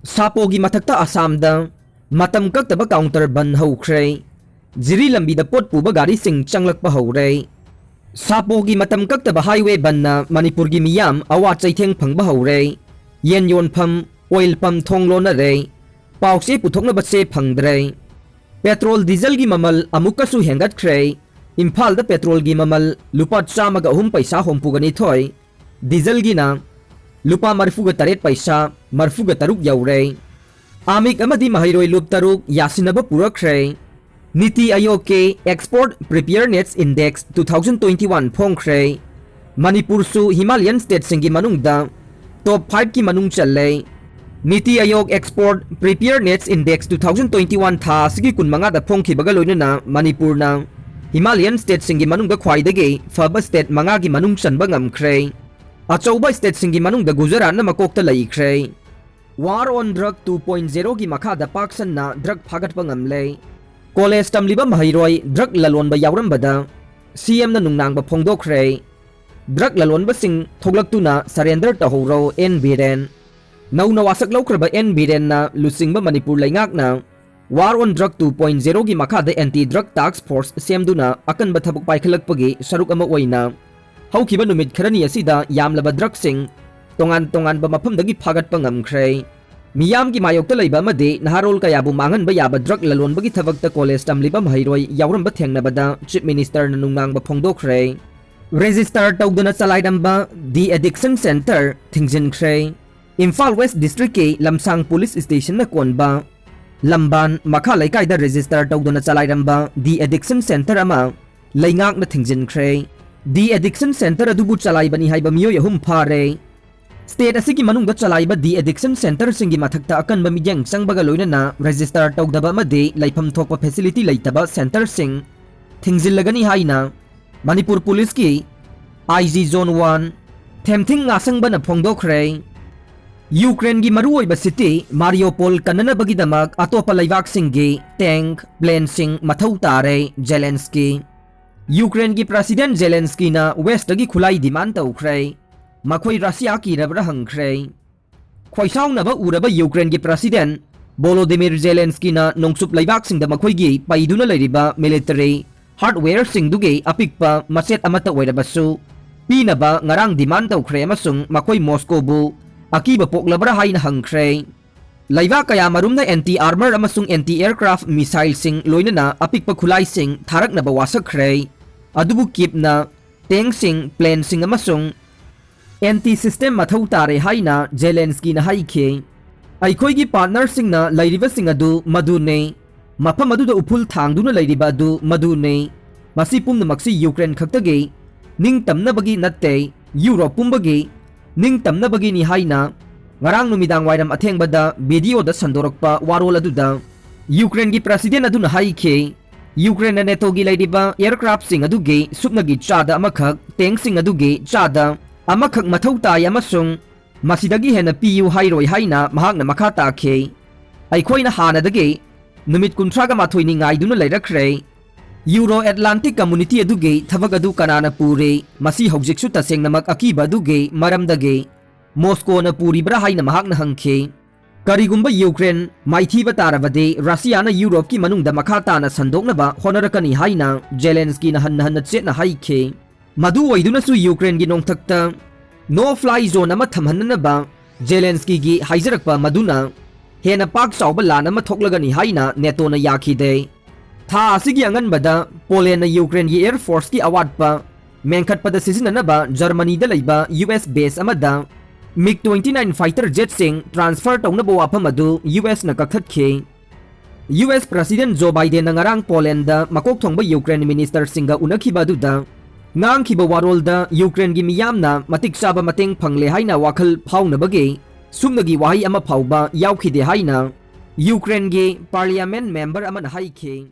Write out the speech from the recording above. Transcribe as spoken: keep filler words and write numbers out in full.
ꯁꯥꯄꯣꯒꯤ ꯃꯊꯛꯇ ꯑꯁꯥꯝꯗ ꯃꯇꯝ ꯀꯛꯇꯕ ꯀꯥꯎꯟꯇꯔ ꯕꯟ ꯍꯧꯈ꯭ꯔꯦ꯫ ꯖꯤꯔꯤ ꯂꯝꯕꯤꯗ ꯄꯣꯠ ꯄꯨꯕ ꯒꯥꯔꯤꯁꯤꯡ ꯆꯪꯂꯛꯄ ꯍꯧꯔꯦ꯫ ꯁꯥꯄꯣꯒꯤ ꯃꯇꯝ ꯀꯛꯇꯕ ꯍꯥꯏꯋꯦ ꯕꯟꯅ ꯃꯅꯤꯄꯨꯔꯒꯤ ꯃꯤꯌꯥꯝ ꯑꯋꯥ ꯆꯩꯊꯦꯡ ꯐꯪꯕ ꯍꯧꯔꯦ꯫ ꯌꯦꯟ ꯌꯣꯟꯐꯝ, ꯑꯣꯏꯜ ꯄꯝ ꯊꯣꯡ ꯂꯣꯟꯅꯔꯦ꯫ ꯄꯥꯎ ꯆꯦ ꯄꯨꯊꯣꯛꯅꯕ ꯆꯦ ꯐꯪꯗ꯭ꯔꯦ꯫ ꯄꯦꯇ꯭ꯔꯣꯜ ꯗꯤꯖꯜꯒꯤ ꯃꯃꯜ ꯑꯃꯨꯛꯀꯁꯨ ꯍꯦꯟꯒꯠꯈ꯭ꯔꯦ꯫ ꯏꯝꯐꯥꯜꯗ ꯄꯦꯇ꯭ꯔꯣꯜꯒꯤ ꯃꯃꯜ ꯂꯨꯄꯥ ꯆꯥꯝꯃꯒ ꯑꯍꯨꯝ ꯄꯩꯁꯥ ꯍꯨꯝꯐꯨꯒ ꯅꯤꯊꯣꯏ, ꯗꯤꯖꯜꯒꯤꯅ ꯂꯨꯄꯥ ꯃꯔꯤꯐꯨꯒ ꯇꯔꯦꯠ ꯄꯩꯁꯥ ꯃꯔꯤꯐꯨꯒ ꯇꯔꯨꯛ ꯌꯧꯔꯦ꯫ ꯑꯥꯃꯤꯛ ꯑꯃꯗꯤ ꯃꯍꯩꯔꯣꯏ ꯂꯨꯞ ꯇꯔꯨꯛ ꯌꯥꯁꯤꯟꯅꯕ ꯄꯨꯔꯛꯈ꯭ꯔꯦ꯫ ꯅꯤꯇꯤ ꯑꯌꯣꯒꯀꯤ Export Preparedness Index two thousand twenty one ꯐꯣꯡꯈ꯭ꯔꯦ꯫ ꯃꯅꯤꯄꯨꯔꯁꯨ Himalayan ꯁ꯭ꯇꯦꯠꯁꯤꯡꯒꯤ ꯃꯅꯨꯡꯗ ꯇꯣꯞ ꯐꯥꯏꯚꯀꯤ ꯃꯅꯨꯡ ꯆꯜꯂꯦ꯫ ꯅꯤꯇꯤ ꯑꯌꯣꯒ Export Preparedness Index two thousand twenty one ꯊꯥ ꯑꯁꯤꯒꯤ ꯀꯨꯟꯃꯉꯥꯗ ꯐꯣꯡꯈꯤꯕꯒ ꯂꯣꯏꯅꯅ ꯃꯅꯤꯄꯨꯔꯅ ꯍꯤꯃꯥꯂꯌꯟ ꯁ꯭ꯇꯦꯠꯁꯤꯡꯒꯤ ꯃꯅꯨꯡꯗ ꯈ꯭ꯋꯥꯏꯗꯒꯤ ꯐꯕ ꯁ꯭ꯇꯦꯠ ꯃꯉꯥꯒꯤ ꯃꯅꯨꯡ ꯆꯟꯕ ꯉꯝꯈ꯭ꯔꯦ꯫ ꯑꯆꯧꯕ ꯁ꯭ꯇꯦꯠꯁꯤꯡꯒꯤ ꯃꯅꯨꯡꯗ ꯒꯨꯖꯔꯥꯠꯅ ꯃꯀꯣꯛꯇ ꯂꯩꯈ꯭ꯔꯦ꯫ War on Drug two point zero ꯒꯤ ꯃꯈꯥꯗ ꯄꯥꯛ ꯁꯟꯅ ꯗ꯭ꯔꯒ ꯐꯥꯒꯠꯄ ꯉꯝꯂꯦ꯫ ꯀꯣꯂꯦꯖ ꯇꯝꯂꯤꯕ ꯃꯍꯩꯔꯣꯏ ꯗ꯭ꯔꯒ ꯂꯂꯣꯟꯕ ꯌꯥꯎꯔꯝꯕꯗ ꯁꯤꯑꯦꯝꯅ ꯅꯨꯡꯅꯥꯡꯕ ꯐꯣꯡꯗꯣꯛꯈ꯭ꯔꯦ꯫ ꯗ꯭ꯔꯒ ꯂꯂꯣꯟꯕꯁꯤꯡ ꯊꯣꯛꯂꯛꯇꯨꯅ ꯁꯔꯦꯟꯗꯔ ꯇꯧꯍꯧꯔꯣ, ꯑꯦꯟ ꯕꯤꯔꯦꯟ꯫ ꯅꯧꯅ ꯋꯥꯁꯛ ꯂꯧꯈ꯭ꯔꯕ ꯑꯦꯟ ꯕꯤꯔꯦꯟꯅ ꯂꯨꯆꯤꯡꯕ ꯃꯅꯤꯄꯨꯔ ꯂꯩꯉꯥꯛꯅ War on Drug two point zero ꯒꯤ ꯃꯈꯥꯗ Anti Drug Task Force ꯁꯦꯝꯗꯨꯅ ꯑꯀꯟꯕ ꯊꯕꯛ ꯄꯥꯏꯈꯠꯂꯛꯄꯒꯤ ꯁꯔꯨꯛ ꯑꯃ ꯑꯣꯏꯅ ꯍꯧꯈꯤꯕ ꯅꯨꯃꯤꯠ ꯈꯔꯅꯤ ꯑꯁꯤꯗ ꯌꯥꯝꯂꯕ ꯗ꯭ꯔꯒꯁꯤꯡ ꯇꯣꯉꯥꯟ ꯇꯣꯉꯥꯟꯕ ꯃꯐꯝꯗꯒꯤ ꯐꯥꯒꯠꯄ ꯉꯝꯈ꯭ꯔꯦ꯫ ꯃꯤꯌꯥꯝꯒꯤ ꯃꯥꯌꯣꯛꯇ ꯂꯩꯕ ꯑꯃꯗꯤ ꯅꯍꯥꯔꯣꯜ ꯀꯌꯥꯕꯨ ꯃꯥꯡꯍꯟꯕ ꯌꯥꯕ ꯗ꯭ꯔꯒ ꯂꯂꯣꯟꯕꯒꯤ ꯊꯕꯛꯇ ꯀꯣꯂꯦꯖ ꯇꯝꯂꯤꯕ ꯃꯍꯩꯔꯣꯏ ꯌꯥꯎꯔꯝꯕ ꯊꯦꯡꯅꯕꯗ ꯆꯤꯐ ꯃꯤꯅꯤꯁꯇꯔꯅ ꯅꯨꯡꯅꯥꯡꯕ ꯐꯣꯡꯗꯣꯛꯈ꯭ꯔꯦ꯫ ꯔꯦꯖꯤꯁꯇꯥꯔ ꯇꯧꯗꯅ ꯆꯂꯥꯏꯔꯝꯕ ꯗꯤ ꯑꯦꯗꯤꯛꯁꯟ ꯁꯦꯟꯇꯔ ꯊꯤꯡꯖꯤꯟꯈ꯭ꯔꯦ꯫ ꯏꯝꯐꯥꯜ ꯋꯦꯁ ꯗꯤꯁꯇ꯭ꯔꯤꯛꯀꯤ ꯂꯝꯁꯥꯡ ꯄꯨꯂꯤꯁ ꯁ꯭ꯇꯦꯁꯟꯅ ꯀꯣꯟꯕ ꯂꯝꯕꯥꯟ ꯃꯈꯥ ꯂꯩꯀꯥꯏꯗ ꯔꯦꯖꯤꯁꯇꯥꯔ ꯇꯧꯗꯅ ꯆꯂꯥꯏꯔꯝꯕ ꯗꯤ ꯑꯦꯗꯤꯛꯁꯟ ꯁꯦꯟꯇꯔ ꯑꯃ ꯂꯩꯉꯥꯛꯅ ꯊꯤꯡꯖꯤꯟꯈ꯭ꯔꯦ꯫ ꯗꯤ ꯑꯦꯗꯤꯛꯁꯟ ꯁꯦꯟꯇꯔ ꯑꯗꯨꯕꯨ ꯆꯂꯥꯏꯕꯅꯤ ꯍꯥꯏꯕ ꯃꯤꯑꯣꯏ ꯑꯍꯨꯝ ꯐꯥꯔꯦ꯫ ꯁ꯭ꯇꯦꯠ ꯑꯁꯤꯒꯤ ꯃꯅꯨꯡꯗ ꯆꯂꯥꯏꯕ ꯗꯤ ꯑꯦꯗꯤꯛꯁꯟ ꯁꯦꯟꯇꯔꯁꯤꯡꯒꯤ ꯃꯊꯛꯇ ꯑꯀꯟꯕ ꯃꯤꯠꯌꯦꯡ ꯆꯪꯕꯒ ꯂꯣꯏꯅꯅ ꯔꯦꯖꯤꯁꯇꯥꯔ ꯇꯧꯗꯕ ꯑꯃꯗꯤ ꯂꯩꯐꯝ ꯊꯣꯛꯄ ꯐꯦꯁꯤꯂꯤꯇꯤ ꯂꯩꯇꯕ ꯁꯦꯟꯇꯔꯁꯤꯡ ꯊꯤꯡꯖꯤꯜꯂꯒꯅꯤ ꯍꯥꯏꯅ ꯃꯅꯤꯄꯨꯔ ꯄꯨꯂꯤꯁꯀꯤ ꯑꯥꯏ ꯖꯤ ꯖꯣꯟ ꯋꯥꯟ ꯊꯦꯝꯊꯤꯡ ꯉꯥꯁꯪꯕꯅ ꯐꯣꯡꯗꯣꯛꯈ꯭ꯔꯦ꯫ ꯌꯨꯀ꯭ꯔꯦꯟꯒꯤ ꯃꯔꯨꯑꯣꯏꯕ ꯁꯤꯇꯤ ꯃꯥꯔꯤꯌꯣꯄꯣꯜ ꯀꯟꯅꯅꯕꯒꯤꯗꯃꯛ ꯑꯇꯣꯞꯄ ꯂꯩꯕꯥꯛꯁꯤꯡꯒꯤ ꯇꯦꯡꯛ, ꯄ꯭ꯂꯦꯟꯁꯤꯡ ꯃꯊꯧ ꯇꯥꯔꯦ, ꯖꯦꯂꯦꯟꯁꯀꯤ꯫ ꯌꯨꯀ꯭ꯔꯦꯟꯒꯤ ꯄ꯭ꯔꯦꯁꯤꯗꯦꯟꯠ ꯖꯦꯂꯦꯟꯁꯀꯤꯅ ꯋꯦꯁꯇꯒꯤ ꯈꯨꯠꯂꯥꯏ ꯗꯤꯃꯥꯟ ꯇꯧꯈ꯭ꯔꯦ꯫ ꯃꯈꯣꯏ ꯔꯁꯤꯌꯥ ꯀꯤꯔꯕ꯭ꯔꯥ ꯍꯪꯈ꯭ꯔꯦ꯫ ꯈꯣꯏꯁꯥꯎꯅꯕ ꯎꯔꯕ ꯌꯨꯀ꯭ꯔꯦꯟꯒꯤ ꯄ꯭ꯔꯁꯤꯗꯦꯟ ꯚꯣꯂꯣꯗꯤꯃꯤꯔ ꯖꯦꯂꯦꯟꯁꯀꯤꯅ ꯅꯣꯡꯆꯨꯞ ꯂꯩꯕꯥꯛꯁꯤꯡꯗ ꯃꯈꯣꯏꯒꯤ ꯄꯩꯗꯨꯅ ꯂꯩꯔꯤꯕ ꯃꯤꯂꯤꯇꯔꯤ ꯍꯥꯔꯗꯋꯦꯌꯔꯁꯤꯡꯗꯨꯒꯤ ꯑꯄꯤꯛꯄ ꯃꯆꯦꯠ ꯑꯃꯠꯇ ꯑꯣꯏꯔꯕꯁꯨ ꯄꯤꯅꯕ ꯉꯔꯥꯡ ꯗꯤꯃꯥꯟ ꯇꯧꯈ꯭ꯔꯦ ꯑꯃꯁꯨꯡ ꯃꯈꯣꯏ ꯃꯣꯁꯀꯣꯕꯨ ꯑꯀꯤꯕ ꯄꯣꯛꯂꯕ꯭ꯔꯥ ꯍꯥꯏꯅ ꯍꯪꯈ꯭ꯔꯦ꯫ ꯂꯩꯕꯥꯛ ꯀꯌꯥ ꯃꯔꯨꯝꯅ ꯑꯦꯟꯇꯤ ꯑꯥꯔꯃꯔ ꯑꯃꯁꯨꯡ ꯑꯦꯟꯇꯤ ꯑꯦꯌꯔꯀ꯭ꯔꯥꯐ ꯃꯤꯁꯥꯏꯜꯁꯤꯡ ꯂꯣꯏꯅꯅ ꯑꯄꯤꯛꯄ ꯈꯨꯠꯂꯥꯏꯁꯤꯡ ꯊꯥꯔꯛꯅꯕ ꯋꯥꯁꯛꯈ꯭ꯔꯦ꯫ ꯑꯗꯨꯕꯨ ꯀꯤꯞꯅ ꯇꯦꯡꯁꯤꯡ, ꯄ꯭ꯂꯦꯟꯁꯤꯡ ꯑꯃꯁꯨꯡ ꯑꯦꯟꯇꯤ ꯁꯤꯁꯇꯦꯝ ꯃꯊꯧ ꯇꯥꯔꯦ ꯍꯥꯏꯅ ꯖꯦꯂꯦꯟꯁꯀꯤꯅ ꯍꯥꯏꯈꯤ꯫ ꯑꯩꯈꯣꯏꯒꯤ ꯄꯥꯔꯠꯅꯔꯁꯤꯡꯅ ꯂꯩꯔꯤꯕꯁꯤꯡ ꯑꯗꯨ ꯃꯗꯨꯅꯤ꯫ ꯃꯐꯝ ꯑꯗꯨꯗ ꯎꯐꯨꯜ ꯊꯥꯡꯗꯨꯅ ꯂꯩꯔꯤꯕ ꯑꯗꯨ ꯃꯗꯨꯅꯤ꯫ ꯃꯁꯤ ꯄꯨꯝꯅꯃꯛꯁꯤ ꯌꯨꯀ꯭ꯔꯦꯟ ꯈꯛꯇꯒꯤ ꯅꯤꯡꯇꯝꯅꯕꯒꯤ ꯅꯠꯇꯦ, ꯌꯨꯔꯣꯞ ꯄꯨꯝꯕꯒꯤ ꯅꯤꯡꯇꯝꯅꯕꯒꯤꯅꯤ ꯍꯥꯏꯅ ꯉꯔꯥꯡ ꯅꯨꯃꯤꯗꯥꯡ ꯋꯥꯏꯔꯝ ꯑꯊꯦꯡꯕꯗ ꯚꯤꯗꯤꯑꯣꯗ ꯁꯟꯗꯣꯔꯛꯄ ꯋꯥꯔꯣꯜ ꯑꯗꯨꯗ ꯌꯨꯀ꯭ꯔꯦꯟꯒꯤ ꯄ꯭ꯔꯁꯤꯗꯦꯟ ꯑꯗꯨꯅ ꯍꯥꯏꯈꯤ, ꯌꯨꯀ꯭ꯔꯦꯟꯅ ꯅꯦꯇꯣꯒꯤ ꯂꯩꯔꯤꯕ ꯑꯦꯌꯔꯀ꯭ꯔꯥꯐꯁꯤꯡ ꯑꯗꯨꯒꯤ ꯁꯨꯞꯅꯒꯤ ꯆꯥꯗ ꯑꯃꯈꯛ, ꯇꯦꯡꯁꯤꯡ ꯑꯗꯨꯒꯤ ꯆꯥꯗ ꯑꯃꯈꯛ ꯃꯊꯧ ꯇꯥꯏ ꯑꯃꯁꯨꯡ ꯃꯁꯤꯗꯒꯤ ꯍꯦꯟꯅ ꯄꯤꯌꯨ ꯍꯥꯏꯔꯣꯏ ꯍꯥꯏꯅ ꯃꯍꯥꯛꯅ ꯃꯈꯥ ꯇꯥꯈꯤ꯫ ꯑꯩꯈꯣꯏꯅ ꯍꯥꯟꯅꯗꯒꯤ ꯅꯨꯃꯤꯠ ꯀꯨꯟꯊ꯭ꯔꯥꯒ ꯃꯥꯊꯣꯏꯅꯤ ꯉꯥꯏꯗꯨꯅ ꯂꯩꯔꯛꯈ꯭ꯔꯦ꯫ ꯌꯨꯔꯣ ꯑꯦꯠꯂꯥꯟꯇꯤꯛ ꯀꯝꯃꯨꯅꯤꯇꯤ ꯑꯗꯨꯒꯤ ꯊꯕꯛ ꯑꯗꯨ ꯀꯅꯥꯅ ꯄꯨꯔꯤ? ꯃꯁꯤ ꯍꯧꯖꯤꯛꯁꯨ ꯇꯁꯦꯡꯅꯃꯛ ꯑꯀꯤꯕ ꯑꯗꯨꯒꯤ ꯃꯔꯝꯗꯒꯤ ꯃꯣꯁꯀꯣꯅ ꯄꯨꯔꯤꯕ꯭ꯔꯥ ꯍꯥꯏꯅ ꯃꯍꯥꯛꯅ ꯍꯪꯈꯤ꯫ ꯀꯔꯤꯒꯨꯝꯕ ꯌꯨꯀ꯭ꯔꯦꯟ ꯃꯥꯏꯊꯤꯕ ꯇꯥꯔꯕꯗꯤ, ꯔꯁꯤꯌꯥꯅ ꯌꯨꯔꯣꯞꯀꯤ ꯃꯅꯨꯡꯗ ꯃꯈꯥ ꯇꯥꯅ ꯁꯟꯗꯣꯛꯅꯕ ꯍꯣꯠꯅꯔꯛꯀꯅꯤ ꯍꯥꯏꯅ ꯖꯦꯂꯦꯟꯁꯀꯤꯅ ꯍꯟꯅ ꯍꯟꯅ ꯆꯦꯠꯅ ꯍꯥꯏꯈꯤ꯫ ꯃꯗꯨ ꯑꯣꯏꯗꯨꯅꯁꯨ ꯌꯨꯀ꯭ꯔꯦꯟꯒꯤ ꯅꯣꯡꯊꯛꯇ no fly zone ꯑꯃ ꯊꯝꯍꯟꯅꯅꯕ ꯖꯦꯂꯦꯟꯁꯀꯤꯒꯤ ꯍꯥꯏꯖꯔꯛꯄ ꯃꯗꯨꯅ ꯍꯦꯟꯅ ꯄꯥꯛ ꯆꯥꯎꯕ ꯂꯥꯟ ꯑꯃ ꯊꯣꯛꯂꯒꯅꯤ ꯍꯥꯏꯅ ꯅꯦꯇꯣꯅ ꯌꯥꯈꯤꯗꯦ꯫ ꯊꯥ ꯑꯁꯤꯒꯤ ꯑꯉꯟꯕꯗ ꯄꯣꯂꯦꯟꯅ ꯌꯨꯀ꯭ꯔꯦꯟꯒꯤ ꯑꯦꯌꯔ ꯐꯣꯔꯁꯀꯤ ꯑꯋꯥꯠꯄ ꯃꯦꯟꯈꯠꯄꯗ ꯁꯤꯖꯤꯟꯅꯅꯕ ꯖꯔꯃꯅꯤꯗ ꯂꯩꯕ ꯌꯨ ꯑꯦꯁ ꯕꯦꯁ ꯑꯃꯗ ꯃꯤꯒ twenty nine fighter jetꯁꯤꯡ transfer ꯇꯧꯅꯕ ꯋꯥꯐꯝ ꯑꯗꯨ ꯌꯨ ꯑꯦꯁꯅ ꯀꯛꯊꯠꯈꯤ꯫ ꯌꯨ ꯑꯦꯁ ꯄ꯭ꯔꯁꯤꯗꯦꯟ ꯖꯣ ꯕꯥꯏꯗꯦꯟꯅ ꯉꯔꯥꯡ ꯄꯣꯂꯦꯟꯗ ꯃꯀꯣꯛ ꯊꯣꯡꯕ ꯌꯨꯀ꯭ꯔꯦꯟ ꯃꯤꯅꯤꯁꯇꯔꯁꯤꯡꯒ ꯎꯅꯈꯤꯕ ꯑꯗꯨꯗ ꯉꯥꯡꯈꯤꯕ ꯋꯥꯔꯣꯜꯗ ꯌꯨꯀ꯭ꯔꯦꯟꯒꯤ ꯃꯤꯌꯥꯝꯅ ꯃꯇꯤꯛ ꯆꯥꯕ ꯃꯇꯦꯡ ꯐꯪꯂꯦ ꯍꯥꯏꯅ ꯋꯥꯈꯜ ꯐꯥꯎꯅꯕꯒꯤ ꯁꯨꯞꯅꯒꯤ ꯋꯥꯍꯩ ꯑꯃ ꯐꯥꯎꯕ ꯌꯥꯎꯈꯤꯗꯦ ꯍꯥꯏꯅ ꯌꯨꯀ꯭ꯔꯦꯟꯒꯤ ꯄꯥꯔꯂꯤꯌꯥꯃꯦꯟ ꯃꯦꯝꯕꯔ ꯑꯃꯅ ꯍꯥꯏꯈꯤ꯫